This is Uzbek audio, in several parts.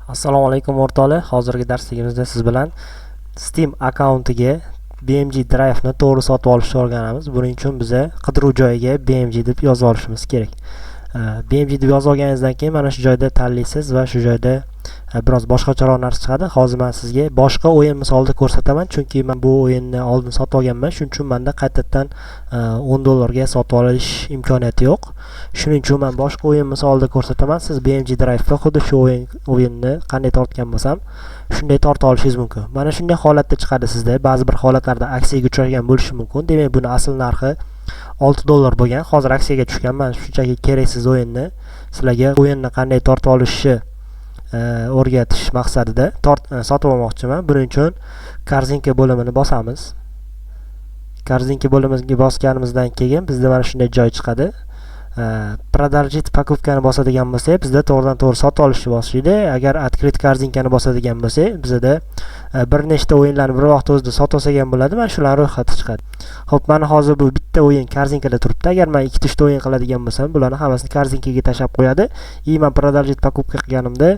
Assalomu alaykum, o'rtoqlar. Hozirgi darsligimizda siz bilan Steam akkauntiga BMG Drive'ni to'g'ri sotib olishni o'rganamiz. Buning uchun biza qidiruv joyiga BMG deb yozib olishimiz kerak. BMG deb yozib olganingizdan keyin mana shu joyda tanlaysiz va shu joyda biroz boshqacharoq narsa chiqadi. Hozir men sizga boshqa o'yin misolida ko'rsataman, chunki men bu o'yinni oldin sotib olganman. Shuning uchun menda qaytadan 10 dollarga sotib olish imkoniyati yo'q. Shuning uchun men boshqa o'yin misolida ko'rsataman. Siz BMG Drive'da xuddi shu o'yinni qanday tortgan bo'lsam, shunday torta olishingiz mumkin. Mana shunday holatda chiqadi sizda. Ba'zi bir holatlarda aksiyaga uchragan bo'lishi mumkin. Demak, buni asl narxi 6 dollar bo'lgan. Hozir aksiyaga tushgan. Men shunchaki keraksiz o'yinni sizlarga o'yinni qanday tortib olishni o'rgatish maqsadida sotib olmoqchiman. Buning uchun korzinka bo'limini bosamiz. Korzinka bo'limiga bosganimizdan keyin bizda mana shunday joy chiqadi. Продолжить покупкani bosadigan bo'lsak, bizda to'g'ridan to'g'ri sotib olishni boshlaydi. Agar открыть korzinkani bosadigan bo'lsak, bizada bir nechta o'yinlarni bir vaqt o'zida sotib olsak ham bo'ladi. Mana shular ro'yxati chiqadi. Xo'p, mana hozir bu bitta o'yin korzinkada turibdi. Agar men ikkita, uchta o'yin qiladigan bo'lsam, bularni hammasini korzinkaga tashlab qo'yadi. И men продолжить покупка qilganimda,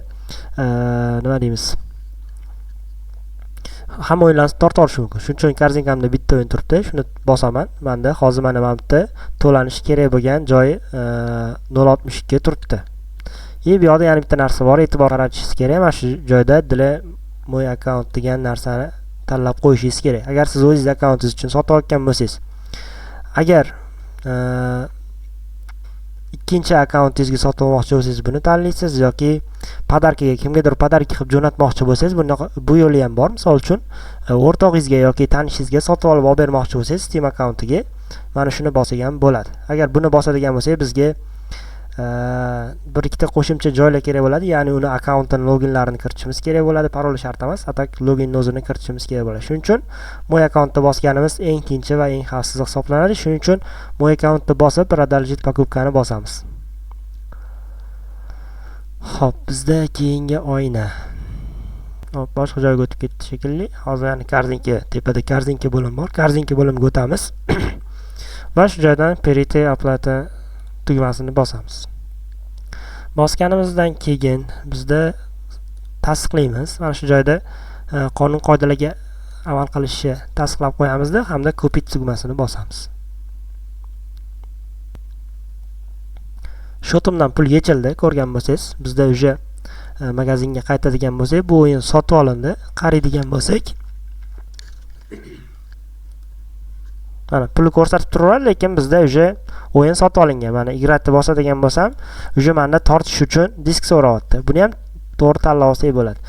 nima deymiz? Hamma o'yinlarni tortib olish mumkin. Shuning uchun korzinkamda bitta o'yin turibdi. Shuni bosaman. Menda hozir mana bu yerda to'lanishi kerak bo'lgan joyi 0.62 turibdi. И bu yoqda yana bitta narsa bor, e'tibor qaratishingiz kerak. Mana shu joyda "Для мой аккаунт" degan narsani tanlab qo'yishingiz kerak. Agar siz o'zingiz akkauntingiz uchun sotib olgan bo'lsangiz, agar ikkinchi akkauntingizga sotib olmoqchi bo'lsangiz, buni tanlaysiz yoki подарка ga, kimgadir подарка qilib jo'natmoqchi bo'lsangiz, bunaqa bu yo'li ham bor. Misol uchun, o'rtog'ingizga yoki tanishingizga sotib olib olib bermoqchi bo'lsangiz Steam akkauntiga mana shuni bossak ham bo'ladi. Agar buni bosadigan bo'lsak, bizga bir ikkita qo'shimcha joylar kerak bo'ladi, ya'ni uni akkauntini loginlarini kiritishimiz kerak bo'ladi. Paroli shart emas, а так loginni o'zini kiritishimiz kerak bo'ladi. Shuning uchun "Мой аккаунт" ni bosganimiz eng tinchi va eng xavfsiz hisoblanadi. Shuning uchun "Мой аккаунт" ni bosib, "Продолжить покупка" ni bosamiz. Ho'p, bizda keyingi oyna. Hop, boshqa joyga o'tib ketdi shekilli. Hozir yana korzinka, tepada korzinka bo'limi bor. Korzinka bo'limiga o'tamiz va shu joydan "Перейти оплата" tugmasini bosamiz. Bosganimizdan keyin bizda tasdiqlaymiz. Mana shu joyda qonun qoidalarga amal qilishni tasdiqlab qo'yamizda hamda "Купить" tugmasini bosamiz. Счёт imdan pul yechildi, ko'rgan bo'lsangiz. Bizda уже magazinga qaytadigan bo'lsak, bu o'yin sotib olindi. Qaraydigan bo'lsak, mana puli ko'rsatib turaveradi, lekin bizda уже o'yin sotib olingan. Mana "Играть" bosadigan bo'lsam, уже menda tortish uchun disk so'rayapti. Buni ham to'g'ri tanlab olsak bo'ladi.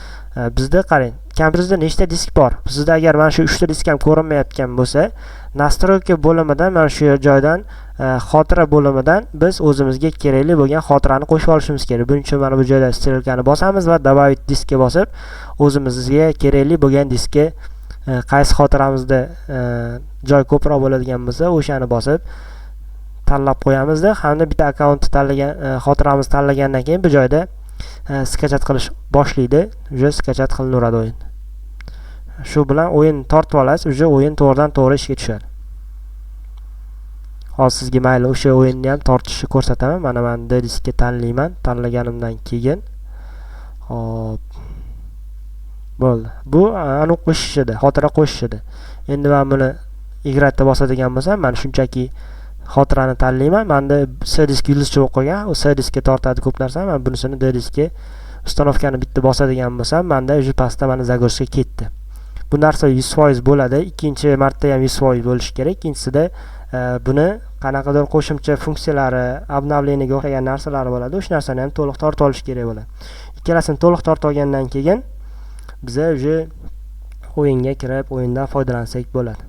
Bizda qarang, kompyuteringizda nechta disk bor? Sizda agar mana shu uchta disk ham ko'rinmayotgan bo'lsa, настройка bo'limidan, mana shu joydan, xotira bo'limidan biz o'zimizga kerakli bo'lgan xotirani qo'shib olishimiz kerak. Buning uchun mana bu joyda strelkani bosamiz va "Добавить диск" ga bosib, o'zimizga kerakli bo'lgan diskka, qaysi xotiramizda joy ko'proq bo'ladigan bo'lsa, o'shani bosib tanlab qo'yamizda hamda bitta akkauntni tanlagan, xotiramizni tanlagandan keyin bu joyda скачать qilish boshlaydi. Уже скачать qilinaveradi o'yin. Shu bilan o'yin tortib olasiz, уже o'yin to'g'ridan to'g'ri ishga tushadi. Hozir sizga, mayli, o'sha o'yinni ham tortishni ko'rsataman. Mana man D diskka tanlayman. Tanlaganimdan keyin, hop, bo'ldi. Bu aniq qo'shish edi, xotira qo'shish edi. Endi man buni "Играть" bosadigan bo'lsam, mana shunchaki xotirani tanlayman. Manda C disk yulduzcha bo'lib qolgan, u C diskka tortadi ko'p narsani. Man bunisini D diskka установка ni bitta bosadigan bo'lsam, manda уже pastda mana загрузка ketdi. Bu narsa 100% bo'ladi. Ikkinchi marta ham 100% bo'lishi kerak. Ikkinchisida buni qanaqadir qo'shimcha funksiyalari, обновление ga o'xshagan narsalari bo'ladi. O'sha narsani ham to'liq tortib olish kerak bo'ladi. Ikkalasini to'liq tortib olgandan keyin biza уже o'yinga kirib, o'yindan foydalansak bo'ladi.